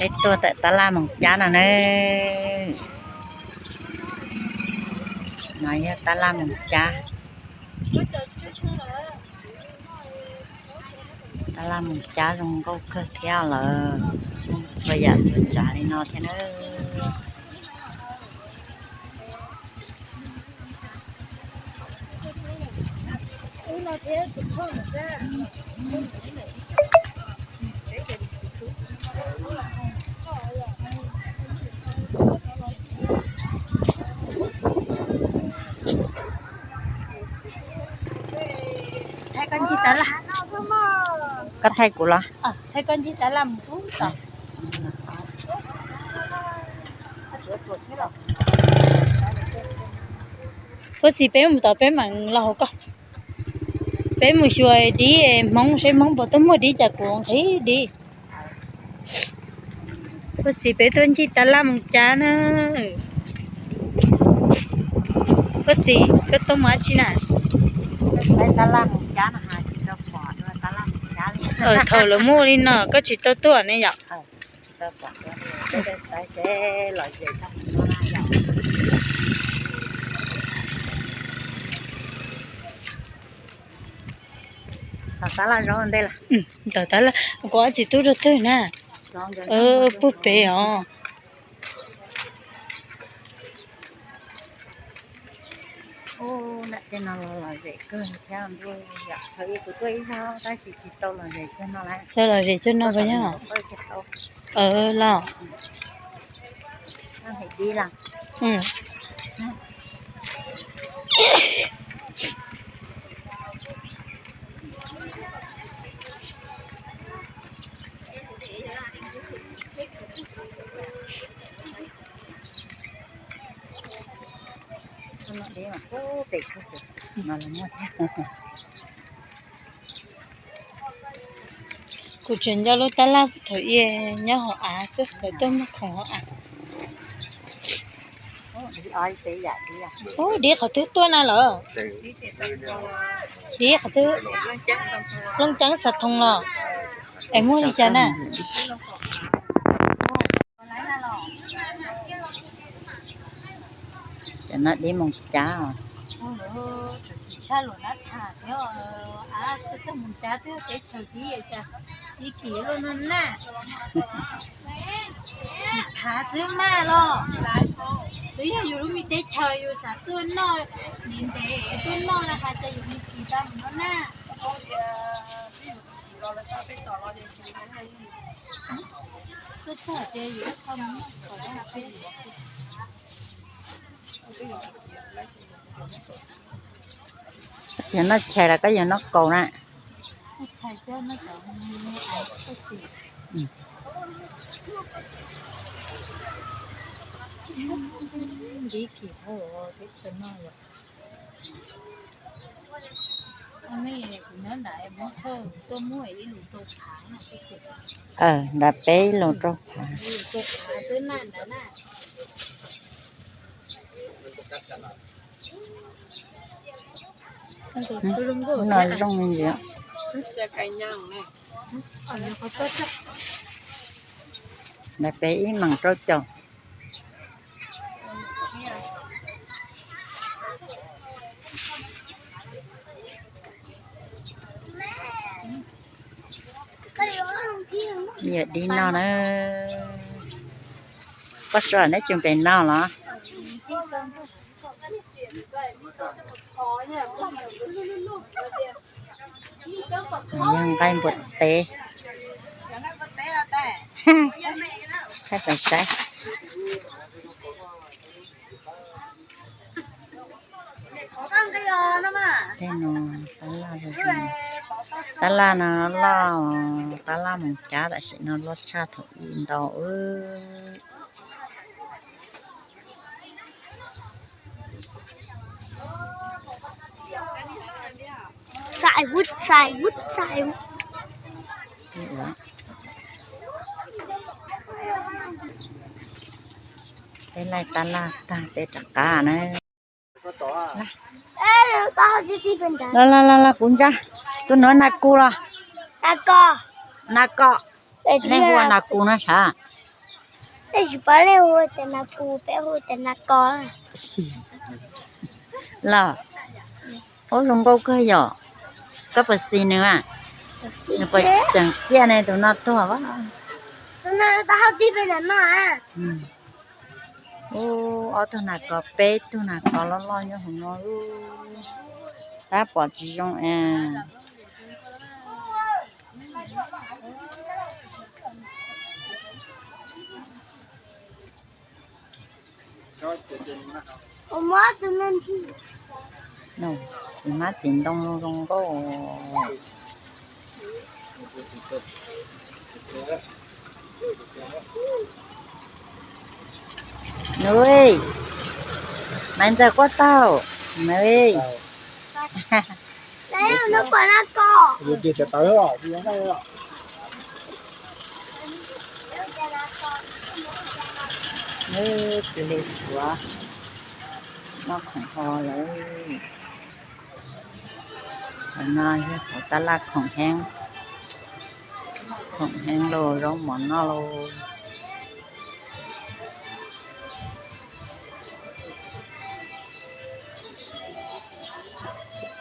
Peb tuaj tawm tab laj Moos Cab no na. No yog tab laj Moos Cab. Tab laj Moos Cab zoo nkauj kawg thiab lawm, txhua yam txhua tsav li no thiab na. Thaij koj ncig tab laj. Koj thaij kuv los? Thaij koj ncig tab laj mus ub tom. Puag xis peb mus tom peb mam los hauv koj. Peb mus xyuas dib Hmoob seb Hmoob puas tuaj muag dib cas kuv nqhis dib. Puag xis peb tuaj ncig tab laj Moos Cab na. Puag xis koj tuaj mus dab tsi na? Tab laj Moos Cab no tsis tau pom dua tab laj Moos Cab li. Thaum lawv muaj li no koj tsis tau tuaj ne yom? Tom tab laj zaub ntej lawm. Tom tab laj, kuv ob txiv tub rau twg na? Puag pem os. Tej no los lom zem kawg thiab ntuj, yam thaum ub kuv tuaj ib zaug tab sis tsis tau lom zem cag no lawm. Lom zem cag no puas yog? Los. Kuv tseem nco lub tab laj thaum ub nyob hauv av xwb, lawv tuaj muag khoom hauv av. Ub, dib qhov twg tuaj na lawm? Dib qhov twg? Looj ceeb xav thooj los? Es muag li cas na? Cov no dib Moos Cab os. Tshaj luam na tham thiab, txog Moos Cab twb teb chaws dib cas, ib kis luaj no na. Phav xwb maj los. Twb yog yus lub me teb chaws yus xav tuaj noj, ntev ntev tuaj noj na has tas yus me kis tau mus no na. Tuaj txog tias yus ib qho mus noj kaus. Yog noj chais los koj yog noj kaus na? Nram peb ib lus rau phav. No zoo li ntawd. Nram peb ib meem rau caum. Yam dib no na. Koj suav neb tsis pem no los? Yog nqaij npua teb. Saib, saib. Tej no tab laj, tab laj no loj, tab laj Moos Cab tam sim no loj tshaj thaum ub ntau. Peb laij tab laj tag peb rov qab na. Los los los, kuv ntsa. Tus nuav nas kus los? Nas kos. Nej hu ua nas kus no sav? Peb tsis paub leej hu tias nas pus, peb hu tias nas kos. Los, ub zoo nkauj kawg yom. Koj puas xis nws a? Nws puas tseem ciaj ne tus no tuag a? Ub, ob tug nas kos, peb tug nas kos loj loj nyob hauv no. Tab pom tsis zoo es. Txiv hmab txiv ntoo zoo nkauj. Nws, Maiv Ntxawg quaj tau. Nws, txiv hli suav noj khoom ho lawm. Qhov no yog qhov tab laj khoom heev, khoom heev los zaub mov noj los.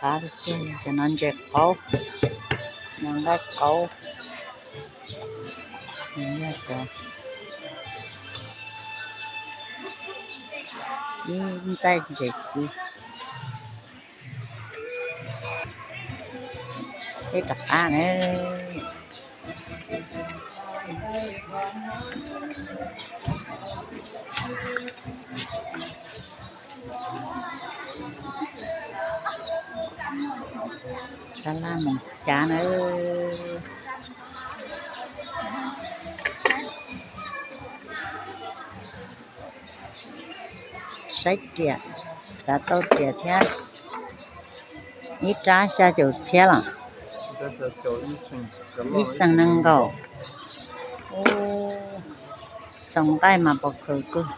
Qab tiag, cov no ntses qaub, no nqaij qaub, yog cov ib ntxaij ntses ci. Peb rov qab na. Tab laj Moos Cab na. Saib riam, xav tau riam thiab. Ib rab xya caum txhiab los? Ib xees nees nkaum. Txaus nqaij mas pos khaws kawg.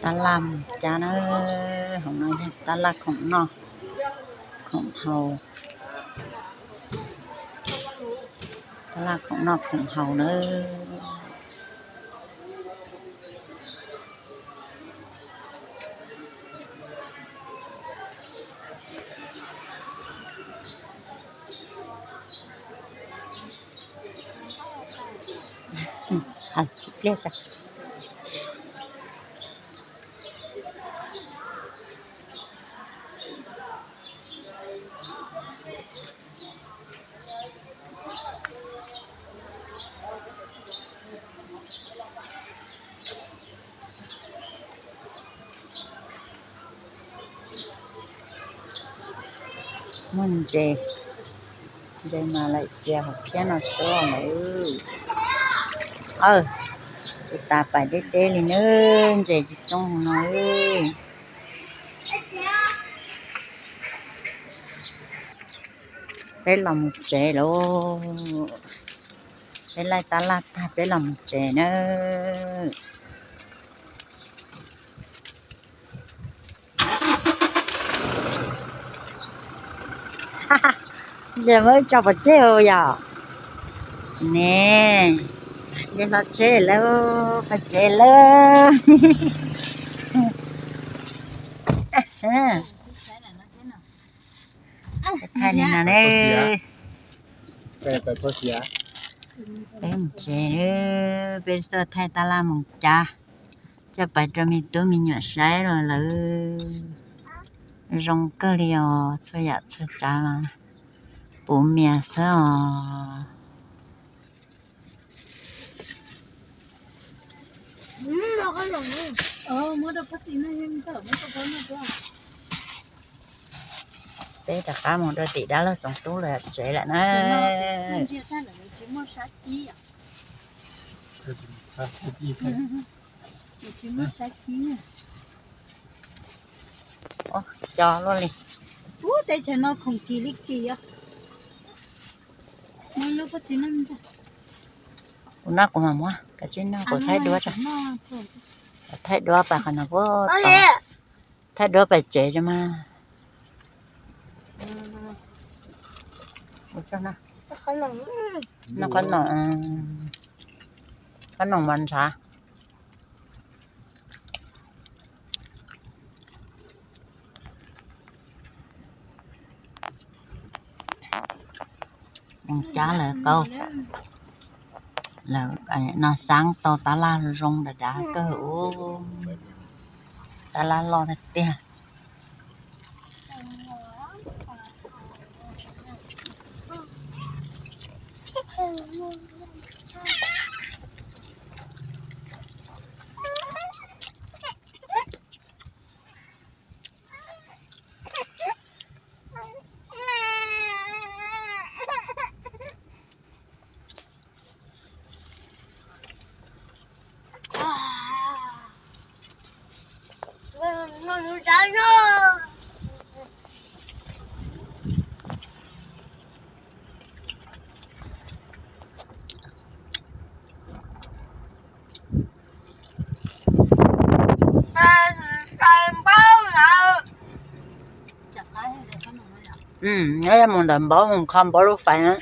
Tab laj Moos Cab na, hauv no yog tab laj khoom noj khoom haus, tab laj khoom noj khoom haus na. Pliag tso. Muaj ntses, ntses mas lawm txias hauv phiab no xwb lawm. Aw, tsis tas pais deb deb li nawb, ntses coob coob no. Peb los mus tsev lauj. Peb laij tab laj tag peb los mus tsev nawb. Yog muab tso pov tseg yom? Ne, yog hlo tsheb lawm, pais tsev lawm. Thaij li no ne, peb mus tsev, peb tuaj thaij tab laj Moos Cab coj pais rau me tub me nyuam saib los lawm. Zoo kawg li os, txhua yam txhua tsav mas puv mias xwb os. Peb rov qab mus rau tim dab laug Txoov Tub lawv tsev lawm na. Co luaj li. Teb chaws no khoom kim li kim os. Kuv noj kuv mam muab, kav tsij noj kuv thaij duab tso. Thaij duab pas qhov no puag tod. Thaij duab pem tsev tso mas. Noj qhob noom, qhob noom mas ntshav. Moos cab lawv qau, lawv no xaab tau tab laj zoo dav dav kawg ub, tab laj loj tiag tiag. Mus ntawm npaub mus kho npaub lub fais na.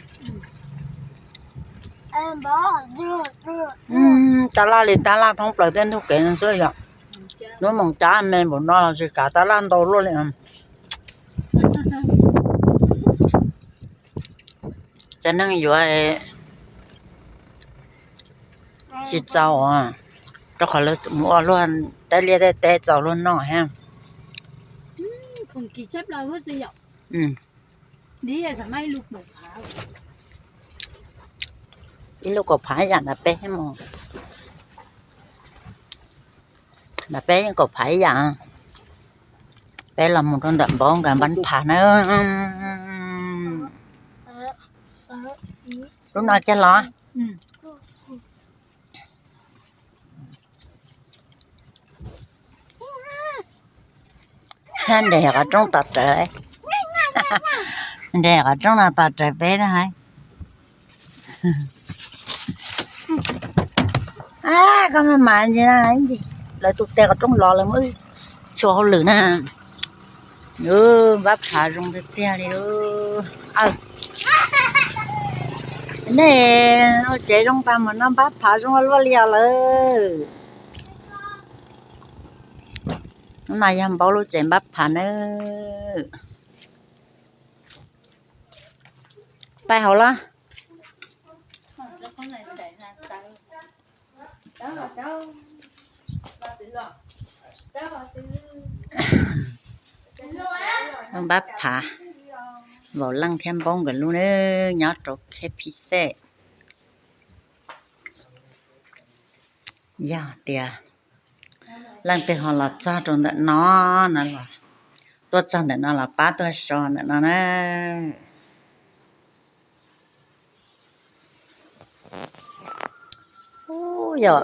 Tab laj li tab laj thoob plaws tej ntug kev no xwb yom. Lub moos cab me npaum no los tsis kav tab laj ntau luaj li. Cov neeg yuav tsis txaus, rau qhov lawv mus ua luaj, tej liaj tej teb txaus luag noj thiab. Ib lub kaum phav ib yam nram peb, nram peb yeej kaum phav ib yam. Peb los mus rau ntawm npaub nkawd npab phav na. Lub no kiag los. Nres qhov rooj tos rawv, nres qhov rooj no tos rawv peb na. Koj maj mam ntsis, lawv tus tes qhov rooj los lawv muab txhua hauj lwm na. Npab phav zoo tiag tiag li. Nej ua tsev zoo tas mas noj npab phav zoo luaj li os lawm. No yog npaub lub tsev npab phav nawb. Pais hauv los. Npab phav, Vaum Leej thiab Npaub nkawd lub nawb, nyob rau Khej Phij Xej. Yog tias leej twg ho los txog rau ntawm no na los, tuaj txog ntawm no los pab tuaj so ntawm no na. Ub, yog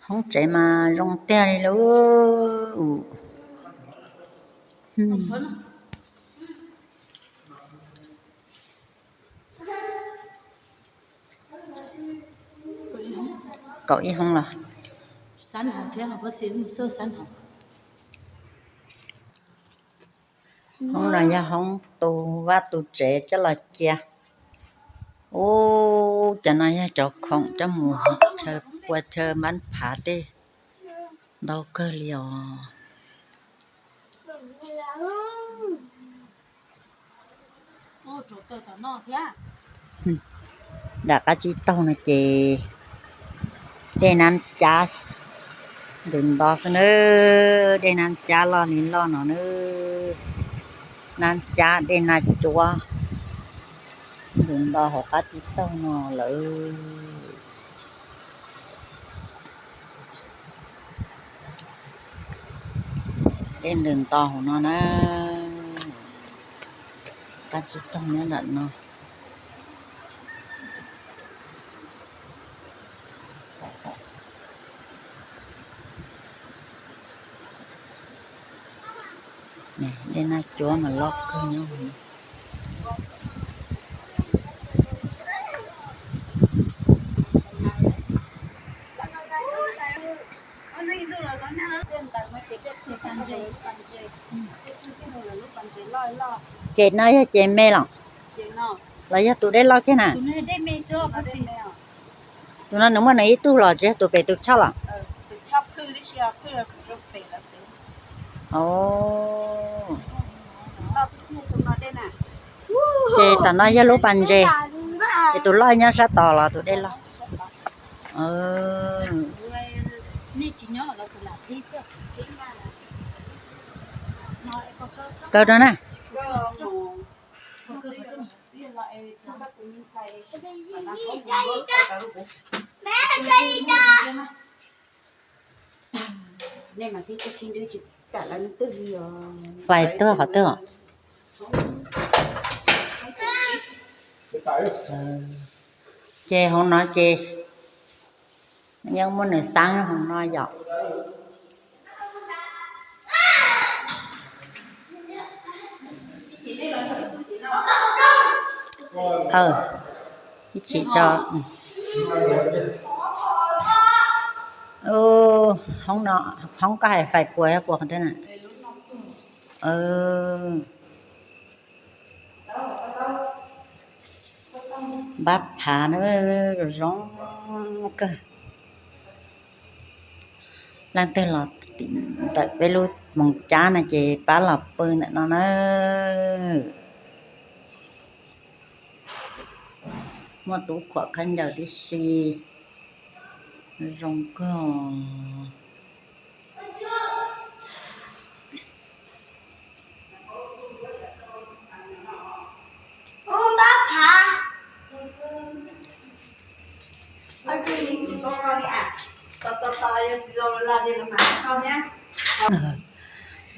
hoob tsev mas zoo tiag li lub. Kaum ib hoob los. Hoob no yog hoob tu vaj tu tsev coj los cia. Ub, cov no yog cov khoom coj mus pua chaw npab phav tej ntau kawg li os. Nram qab tsib taug no ces dej Nab Cab ntws nto xwb nawb, dej Nab Cab loj li loj no nawb, Nab Cab dej Nab Cuab ntws nto hauv qab tsib taug no lawm. Dej ntws nto hauv no na. Qab tsis toog nyob nram no. Dej nag cuab mas loj kawg nyob. Ces no yog ces me los? Los yog tus dej loj kiag na? Tus no nws muaj nws ib tug los tsis yog tus pem tus choj los? Ces tom no yog lub pas ntses, ces tus loj nyob sab tod los tus dej loj. Kaw rau na. Fais tuag qhov twg? Ces hauv no ces yeej muaj nws xab hauv no yom. Ib chim tso. Hoob no, hoob koj hais fais puas yog puas qhov twg na? Npab phav na, zoo kawg. Leej twg los tim ntawm peb lub moos cab no ces pab los pw ntawm no na. Muaj tub khuam khaub ncaws tib si, zoo kawg.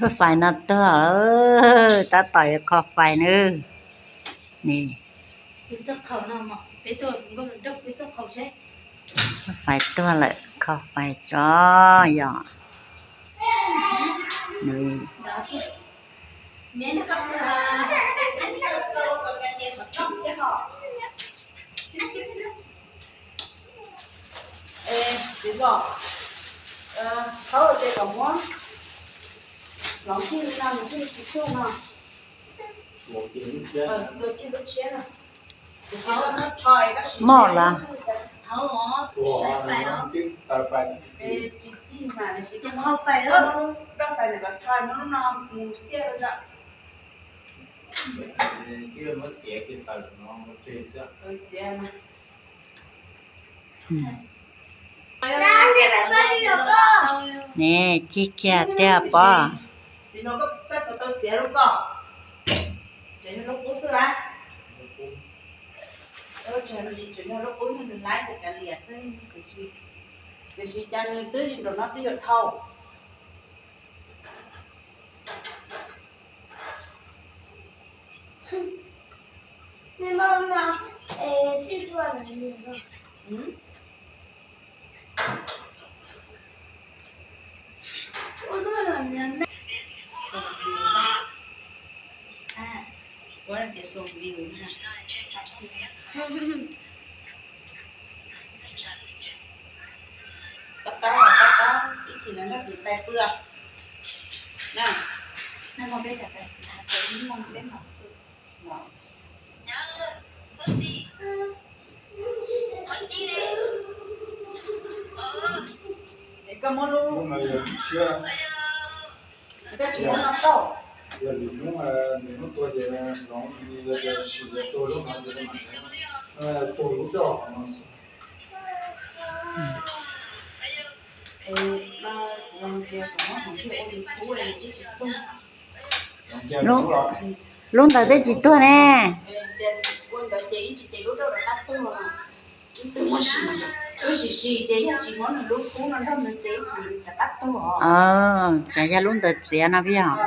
Lub fais no tuag, tab tom yuav kho fais nawb. Lub fais tuag lawm, kho fais tso yom. Txiv Zos, thaub ces kom muab hloov kiag li no nws thiaj li tsis tsuj no. Txua kiag lub tshiab no. Moj los? Tsis cig mas, tias kho fais, roj fais ntawm ko rho, muab lub no mus xiab rau tso. Txiav mas. Ne, cig kiag tiag pob. Txiv no, koj puas tau txiav lub ko? Tseem yog lub qub xwb a. Tseem yog lub qub, nws laib ces kav liam xwb, tiam sis cas nws twb nraum no twb yuav dhau. Tab tab, ib chim no nrog txiv tais pw. Koj muab lub, koj tsis muab no tau. Yog lwm hnub nws hnub tuag ces hloov, sim tuag lub no ces mam tuag lub roj no xwb. Lub ntawd twb tsis tuag ne. Tsam yog lub ntawd txiav no peb yog.